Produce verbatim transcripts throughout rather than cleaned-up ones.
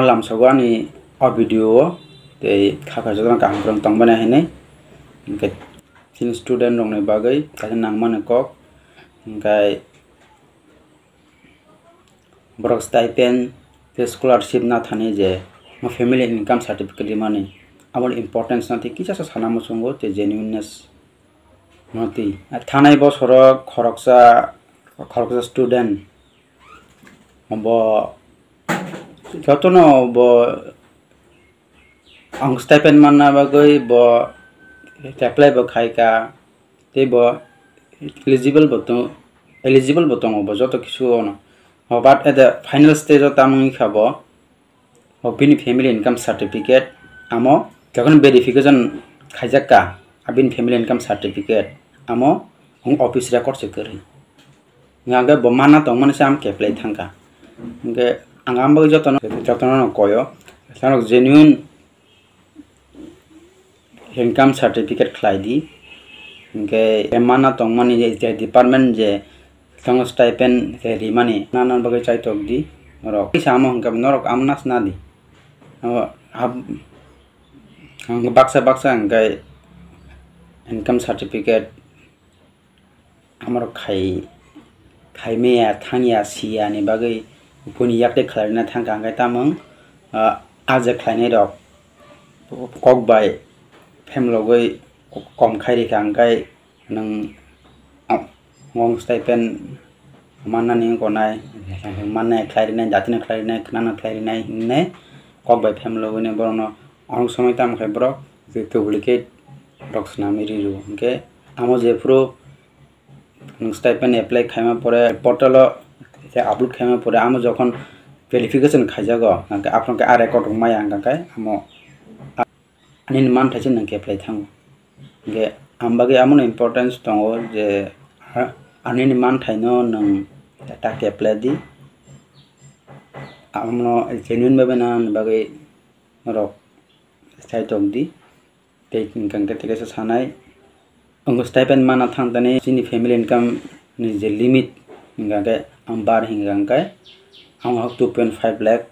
Lamsogo ani o video o tei kha kha jotono kaham kwrwng tongmani hinwi. Hinkhe chini student rokni bagwi kaisa nangmani kok, hinkhe borok stipend tei scholarship nathani je mo family income certificate rimani, aboni importance no tei kisa sa sana muchungo tei genuineness no tei. Thanai bosoro khoroksa, khoroksa student bo jotono bo ang stipend manna bagwi bo apply bo khaika, tei bo eligible bo tong-, eligible bo tongo bo joto kisu ono. Ho, but at the final stage o tamoni kha bo, bo bini family income certificate amo jokhon verification khaijak ka, abini family income certificate amo office record se kwrwi. Hingkhe bo mana tongmani se ang keplai thangkha. Hingkhe ang ang bagwi jotono, jotono no koyo. Sanok genuine income certificate khlai di. Hingkhe mana tongmani je, je department je tong stipend je rimani, nana bagwi chaitok di norok. Kisa amo hingkhe norok amo nas na di. Amo ab-, ang baksa baksa hingkhe income certificate amorok khai, khai maya, thangya, siya ni bagwi buini yak tei khlairina thangkha, hingkhe tamung, ah, a je khlainai rok kok bai phem logwi kom khai rikha, hingkhe nwng, ah, wng stipend mannani wngkha nai, mannai khlai rinai, datino khlai rinai, khwnano khlai rinai hinwi kok bai phem logwi borokno onek somoi tamo khe borok duplicate rok swnamwi rw rw. Hingkhe amo jephuru nwng stipend apply khaima pore portal o je upload khaima pore amo jokhon verification khaijago, hingkhe aphuru khe a record rok maya hingkha khe amo ani manthai se nwng keplai thango. Hingkhe ang bagwi amono importance tongo je ha-, ani manthai no nwng ta keplai di, amono genuine bagwi nani bagwi norok chaitok di. Tei hingkha khe tei kaisa sanai, ang stipend mana thang tani chini family income ni je limit hingkha khe ang bar hingkha khe ang hok two point five lakh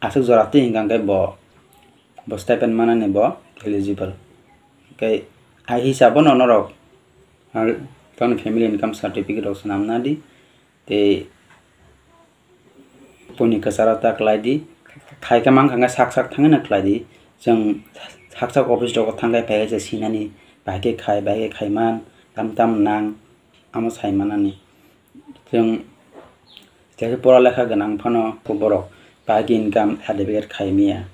aswk jora twi hingkha khe bo, bo stipend manani bo eligible. Hingkhe ai hisabo no norok, ah, tamni family income certificate rok swnamna di. Tei buini kwcharo ta khlai di, khai khe mankha hwnkhe sak sak thangwi no khlai di. Chwng sak sak office rogo thang khe phai khe se sinani, bahai khe khai, bahai khe khai man, tam tam nang, amo sai manani. Chwng je khe pora lekha gwnang phano borok bahai khe income certificate khai maya,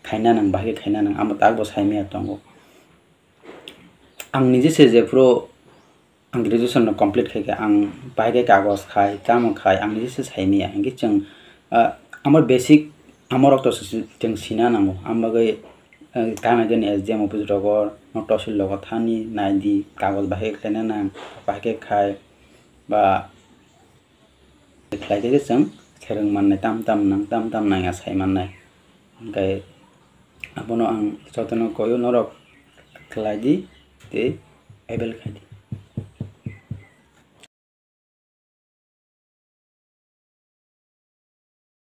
khaina nang, bahai khe khaina nang, amo tak bo sai maya tongo. Ang nije se jephuru ang graduation no complete khai khe ang bahai khe kagoj khai, tamo khai, ang nije se sai maya. Hinkhe chwng, ah, amo basic amo rok to se chwng sina nango. Amo bagwi, ah, tamo jani S D M office rogo, no tosil rogo thani nai di, kagoj bahai khe khlaina nang, bahai khe khai, ba khlai khe chwng sereng mannai tam tam nang, tam tam nang ya sai mannai. Hingkhe abono ang jotono koyo norok khlai di tei able khai di.